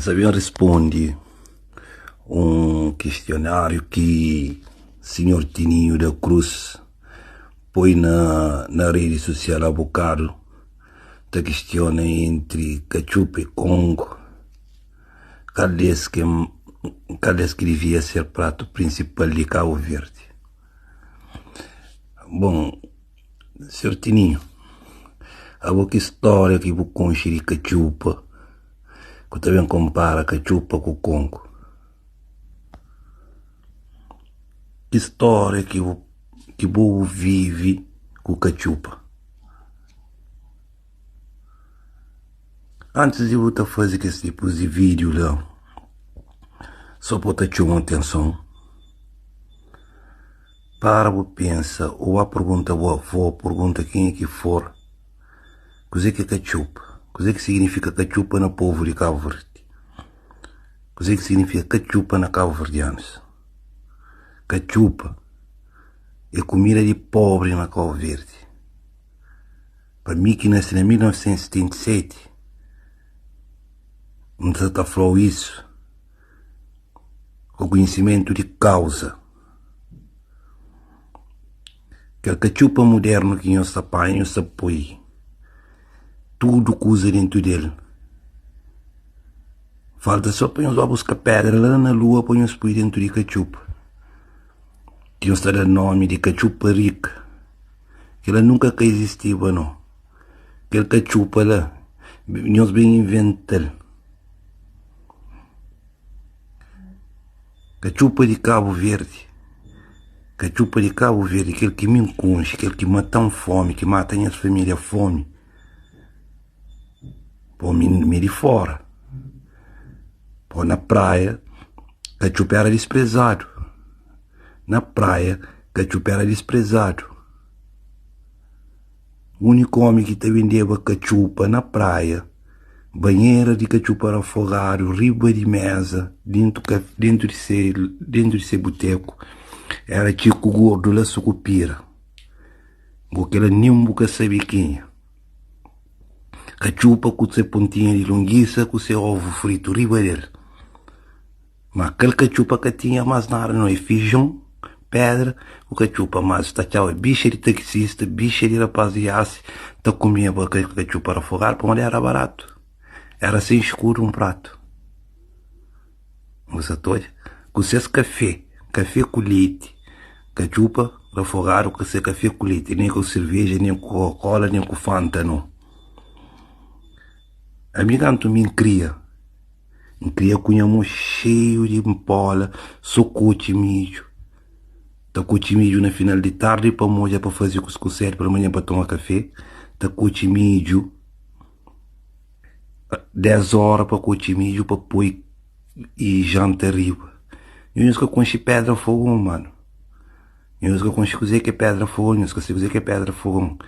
N sa ben risponde un kistionáriu ki sinhor Tininhu da Cruz poi na na redi susial há bokadu ta kistiona entri katxupa i kongu kal des ki kal des ki divia ser pratu prinsipal di Kabu Verdi. Bon, sinhor Tininhu, abo ki stória ki bu konxe di katxupa ku ta ben konpara katxupa ku kongu? Ki stória ki bu ki bu vive ku katxupa? Antis di bu ta faze kes tipus di vídiu la, sô pa bu ta txoma atenson, para bu pensa ô ba pergunta bu avó, pergunta kenha ki for, kuzê ki é katxupa, kuzê ki siginifika katxupa na povu di Kabu Verdi, kuzê ki siginifika katxupa na kabuverdianus. Katxupa é kumida di pobri na Kabu Verdi. Pa mi ki nase na 1977, N sa ta fla-u isu ku konhisimentu di kauza. Kel katxupa mudernu ki nhos ta panha, nhos ta poi tudu kuza dentu del. Falta so pa nhos ba buska pedra la na lua pa nhos poi dentu di katxupa, ki nhos ta da nomi di katxupa rika. Kel-la nunka ka izistiba no. Kel katxupa la, nhos ben inventa-l. Katxupa di Kabu Verdi, katxupa di Kabu Verdi, kel ki mi N konxe, kel ki mata-m fomi, ki mata nhas familia fomi, po mi mi di fora, po na praia, katxupa era disprezadu. Na praia, katxupa éra disprezadu. Úniku ómi ki ta bendeba katxupa na praia, banhera di katxupa rafogadu riba di méza, dentu ka dentu di se dentu di se butéku, éra Txiku Gordu la Sukupira. Bo kel-la nen bu ka sabe kenha. Katxupa ku se pontinha di longisa ku se ovu fritu riba del. Ma kel katxupa ka tinha mas nada no, é fijon, pedra ku katxupa. Mas ta txaba bixa di taxista, bixa di rapaz di asi ta kumeba kel katxupa rafogadu pamodi era baratu, era sen skudu un pratu. Bu sa ta odja? Ku ses kafe, kafe ku leti, katxupa rafogadu ku se kafe ku leti, nen ku serveja, nen ku koka-kola, nen ku fanta no. Ami kantu mi N kria. N kria ku nha mon xeiu di npola so kotxi midju Ta kotxi midju na final di tardi pa modja pa faze kuskus sedu palmanhan pa toma kafe Ta kotxi midju 10 ora pa kotxi midju pa poi i janta riba Nhos ka konxe pedra fogon manu Nhos ka konxe kuze ki é pedra fogon Nhos ka sabe kuze ki é pedra fogon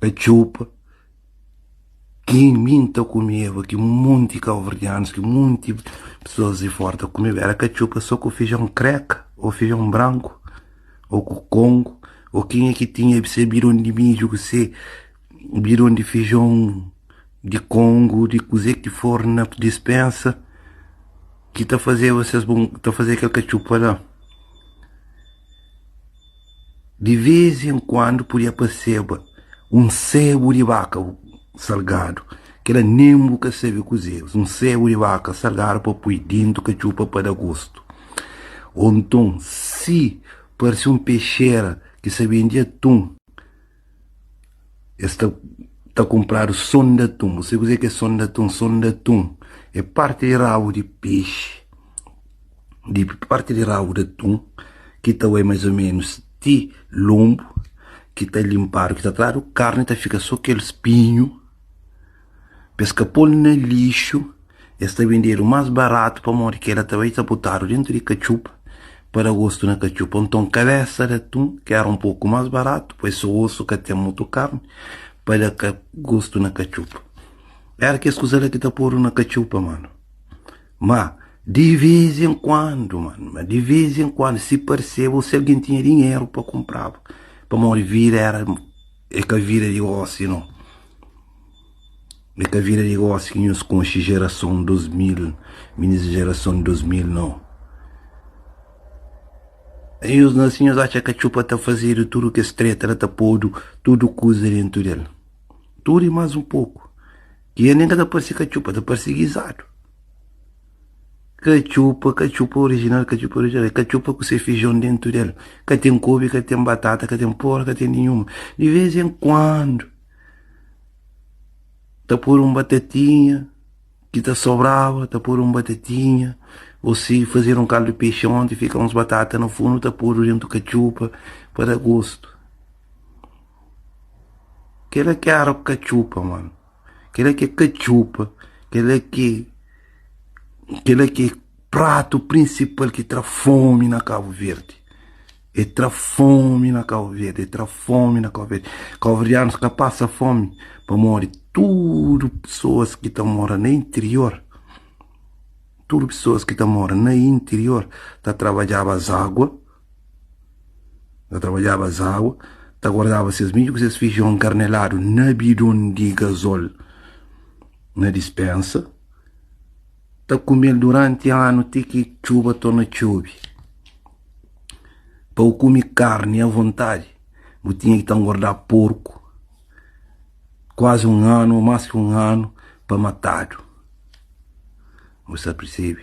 Ta txupa Ki mi N ta kumeba, ki monti kauverdianus, ki monti pesoas di fora ta kumeba era katxupa so ku fijon kreka ô fijon branku ô ku kongu ô kenha ki tinha se bidon di midju ku se bidon di fijon di kongu di kuze ki for na dispensa ki ta fazeba ses bon ta fazeba kel katxupa la. Di vês en kuandu podia parseba un sébu di baka salgadu, kel-la nen bu ka sabe kuzê, un sébu di baka salgadu pa poi déntu katxupa pa da gostu. Ô nton, si parse un pexera ki sa bende atun, es ta ta kunpradu son di atun. Bu sabe kuzê ki é son di atun? Son di atun é parti di rabu di pexi. Di parti di rabu di atun ki ta bai mais o menus ti lonbu ki ta linpadu ki ta tradu karni ta fika so kel spinhu pa es ka pol na lixu es ta bendedu mas baratu pamodi kela ta bai ta botadu dentu di katxupa pa da gostu na katxupa nton kabesa di atun ki era un poku mas baratu pa es osu ka ten mutu karni pa da gostu na katxupa era kes kuza la ki ta podu na katxupa manu. Ma, di vez en kuandu, mano, ma di vez en kuandu, si parseba o si algen tinha dinheru pa kunpraba, pamodi vida era, é ka vida di gosi no. É ka vida di gósi ki nhos konxe jerason 2000, minis di jerason 2000 nau. Nhos nase nhos atxa katxupa ta fazedu tudu kes treta la ta podu tudu kuza dentu del. Tudu i más un poku. Ki nen ka ta parse katxupa, ta parse gizadu. Katxupa, katxupa orijinal, katxupa orijinal, é katxupa ku se fijon dentu del. Ka ten kobi, ka ten batata, ka ten porra, ka ten ninhuma. Di vez en kuandu ta podu un batatinha ki ta sobraba, ta podu un batatinha, ô si fazedu un kaldu di pexi onti, fika uns batata na fundu, ta podu dentu katxupa pa da gostu. Kela ki era katxupa, mano. Kela ki é katxupa, kela ki kela ki é pratu prinsipal ki tra fomi na Kabu Verdi. E tra fomi na Kabu Verdi, e tra fomi na Kabu Verdi. Kabuverdianus ka pasa fomi pamodi tudu pesoas ki ta mora na interior, tudu pesoas ki ta mora na interior ta trabadjaba azagua. Ta trabadjaba azágua, ta guardaba ses midju ku ses fijon nkarneladu na bidon di gazol na dispensa, ta kume-l duranti anu ti ki txuba torna txobe. Pa bu kume karni avontadi, bu tinha ki ta ngorda porku kuazi un anu ô más ki un anu pa matadu. Bu sta persebe?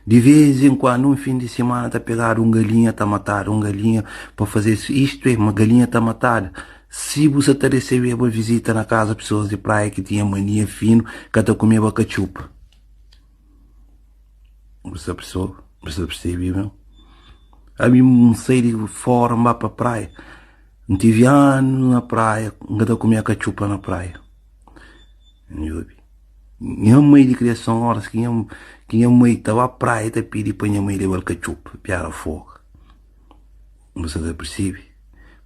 Di vez en kuandu, un fin di simana ta pegadu un galinha ta matadu, un galinha pa faze istu é, ma galinha ta matada. Si bu sa ta resebeba vizita na kaza pesoas di praia ki tinha mania finu ka ta kumeba katxupa. Bu sta persoa? Bu sta persebe meu? Ami N sai di fora N ba pa praia, N tivi anu na praia N ka ta kumia katxupa na praia. N obi. Nha mai di kriason oras ki nha ki nha mai ta ba praia ta pidi pa nha mai leba-l katxupa piara foga bu sa ta persibi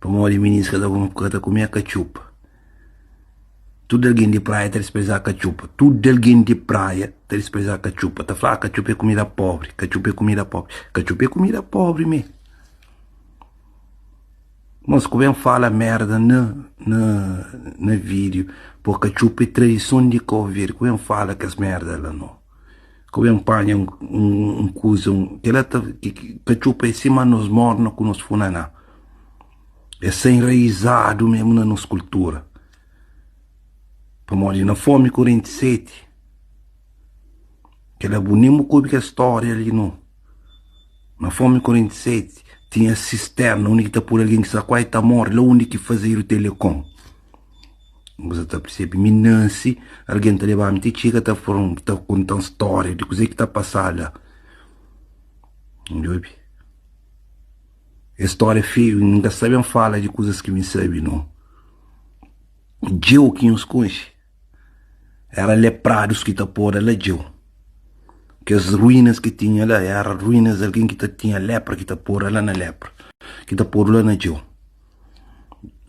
pamodi minis ka ta ka ta kumia katxupa tudu algen di praia ta dispreza katxupa tudu algen di praia ta dispreza katxupa ta fla katxupa é kumida pobri katxupa é kumida pobri katxupa é kumida pobri mê. Mos ku ben fala merda na na na video po katxupa é tradison di Cabo Verde ku ben fala kes merda la no ku ben panha un un kuza un kela ta katxupa é sima nos morna ku nos funaná é sa enraizadu mesmu na nos kultura pamodi na fomi 47 kela bu nen bu ka obi kel storia li no. Na fomi 47 tinha sisterna undi ki ta podu algen ki sta kuazi ta mori la undi ki fazedu telecom bu sa ta persebi mi nasi algen ta leba-m ti txiga ta fla-m ta konta-m storia di kuze ki ta pasa la djobe es storia feiu N ka sta ben fala di kuzas ki mi sabi no djeu ki nhos konxe. Éra lepradus ki ta poda la djeu. Kes ruínas ki tinha la éra ruínas di algen ki ta tinha lépra ki ta poda la na lépra, ki ta podu la na djeu.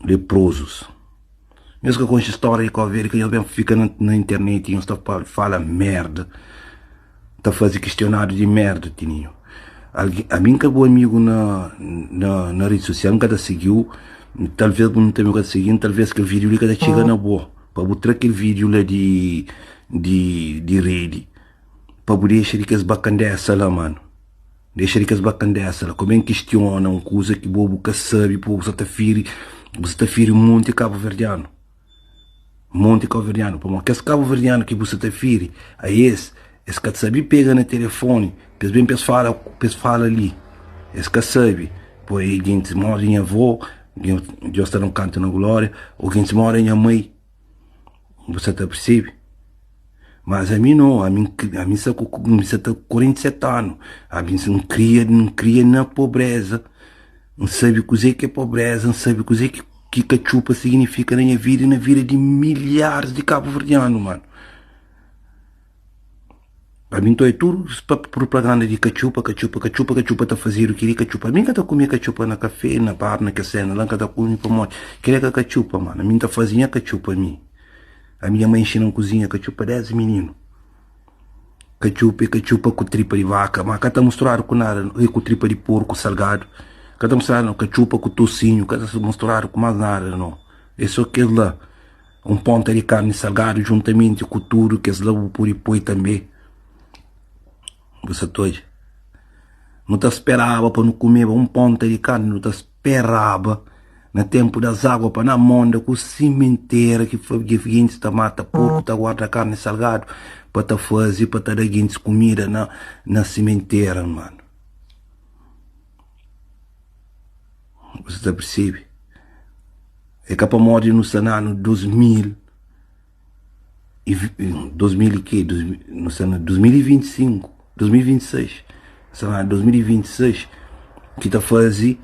Leprozus. Nhos ka konxe stória di Kau Verdi ka nhos ben fika na, na internet nhos ta fala merda, ta faze kistionadu di merda tininho. Algen, ami N ka bu amigu na, na, na redi sosial, N ka ta sigiu, talvez bu ta ka ta sigin, talvez kel vídiu li ka ta txiga na bo. Pa bu tra kel vídiu la di di di redi pa bu dexa di kes bakandesa la mano dexa di kes bakandesa la kome N kistiona un kuza ki bo bu ka sabi po bu sa ta firi bu sa ta firi monti kabuverdianu monti kabuverdianu pamodi kes kabuverdianu ki bu sa ta firi a es es ka sabi pega na telefoni pa es ben pa es fala pa es fala li es ka sabi po e gentis modi nha avó Deus ta da un kantu na glória ô gentis modi nha mai bu sa ta persebi mas ami no ami ami sa ku mi sa ta 47 anu ami N kria N kria na pobreza N sabi kuzê ki é pobreza N sabi kuzê ki ki katxupa signifika na nha vida i na vida di milharis di kabuverdianu manu. Ami nton é tudu propaganda di katxupa, katxupa, katxupa, katxupa ta fazedu keli katxupa. Ami nka ta kume katxupa na kafé, na bar, na kes sena la, nka ta kume pamodi keli é ka katxupa, mano. Ami nta faze nha katxupa ami. Ami nha mai nxina-m kuzinha katxupa desdi mininu. Katxupa é katxupa ku tripa di vaka, ma ka ta musturadu ku nada, é ku tripa di porku salgadu, ka ta musturadu, katxupa ku tosinhu ka ta musturadu ku más nada, no. É so kes la. Un ponta di karni salgadu djuntamenti ku tudu kes la bu pode poi tanbe. Bu sa ta odja? Nu ta speraba pa nu kumeba un ponta di karni, nu ta speraba na tenpu di azagua pa na monda ku simentera ki gentis ta mata porku ta guarda karni salgadu pa ta faze pa ta da gentis kumida na na simentera mano. Bu sa ta persebe? É ka pamodi nu sta na anu 2000 e 2000 e quê? Nu sta na 2025, 2026, sta na 2026 ki ta faze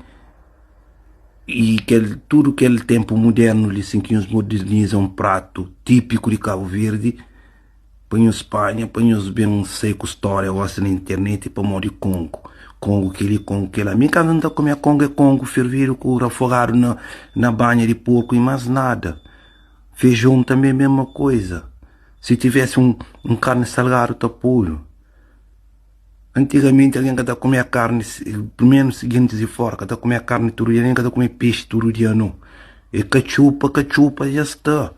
e kel tudu kel tenpu mudernu li sin ki nhos moderniza un pratu típiku di Kabu Verdi pa nhos panha pa nhos ben sai ku stória gosi na internet pamodi kongu kongu keli kongu kela mi kantu N ta kume kongu é kongu fervidu ku rafogadu na na banha di porku i mas nada fejon tanbe é mesma koiza si tivesi un un karni salgadu ta podu antigamenti algen ka ta kume karni primeru gentis di fora ka ta kume karni tudu dia nen ka ta kume pexi tudu dia no é katxupa katxupa dja sta.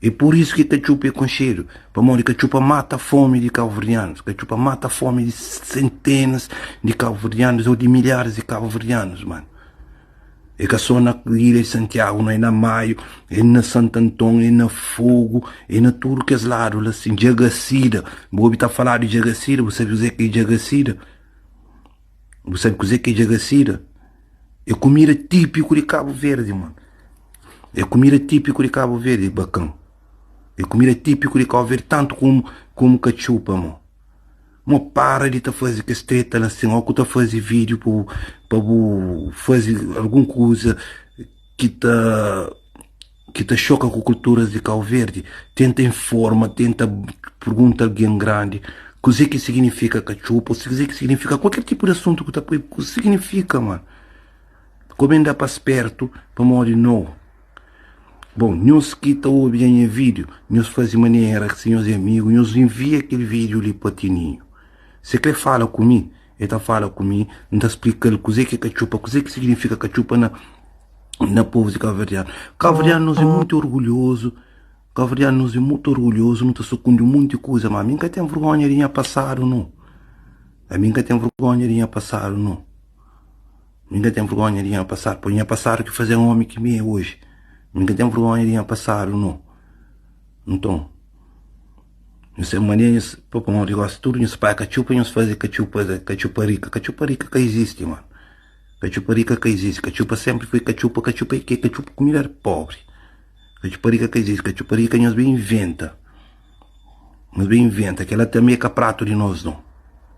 É pur isu ki katxupa é konxedu, pamodi katxupa mata fomi di kauverdianus, katxupa mata fomi di sentenas di kauverdianus ou di milharis di kauverdianus, manu. É ka so na ilha di Santiagu, no, é na Maio, é na Santo Anton, é na Fogo, é na tudu kes ladu la sin. Djagasida, bu obi ta faladu di djagasida, bu sabe kuzê ki é djagasida? Bu sabe kuzê ki é djagasida? É kumida típiku di Kabu Verdi, mano. É kumida típiku di Kabu Verdi, bakan. É kumida típiku di Kabu Verdi, tantu komu, komu katxupa, mo. Mo para di ta faze kes treta la sin, ó ku ta faze vídiu pa bu, pa bu faze algun kuza ki ta, ki ta xoka ku kulturas di Kabu Verdi. Tenta informa, tenta pergunta algen grandi kuzê ki siginifika katxupa, kuzê ki siginifika kualker tipu di asuntu ku ta poi, kuzê siginifika, mano. Kome da pa spertu pamodi no. Bon, nhos ki ta obi nha nha vídiu, nhos faze manera ki si nhos é amigu, nhos envia kel vídiu li pa Tininhu. Si el kre fala ku mi, el ta fala ku mi, N ta splika-l kuzê ki é katxupa, kuzê ki siginifika katxupa na na povus di kabuverdianu. Kabuverdianu nos é mutu orgulhozu, kabuverdianu nos é mutu orgulhozu, nu ta sukundi un monti kuza, má mi N ka ten vergonha di nha pasadu, no. Ami N ka ten vergonha di nha pasadu, no. Mi N ka ten vergonha di nha pasadu, poi nha pasadu ki faze-m omi ki mi é oji. Mi N ka ten vergonha di nha pasadu, no. Nton, nhos ten mania, nhos pa pamodi gosi tudu nhos pai katxupa, nhos faze katxupa, katxupa rika. Katxupa rika ka izisti, mano. Katxupa rika ka izisti. Katxupa senpri foi katxupa. Katxupa é ke? Katxupa kumida di pobri. Katxupa rika ka izisti. Katxupa rika nhos ben inventa. Nhos ben inventa. Kela tanbe é ka pratu di nos no.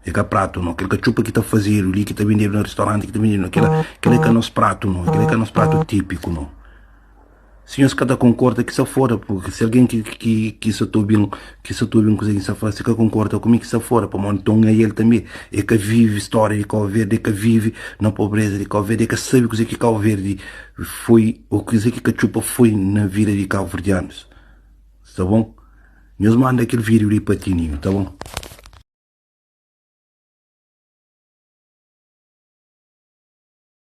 É ka pratu no. Kel katxupa ki ta fazedu li, ki ta bendedu na ristoranti, ki ta bendedu na kela, kela é ka nos pratu no. Kela é ka nos pratu típiku no. Si nhos ka ta konkorda, ki sa foda, purki si algen ki, ki, ki sa ta obi-m, ki sa ta obi-m kuzê ki N sa fla, si ka konkorda ku mi, ki sa foda, pamodi nton ael tanbe e ka vive stória di Kau Verdi, e ka vive na pobreza di Kau Verdi, e ka sabe kuzê ki Kau Verdi foi ô kuzê ki katxupa foi na vida di kauverdianus. Sta bon? Nhos manda kel vídiu li pa Tininhu, ta bon?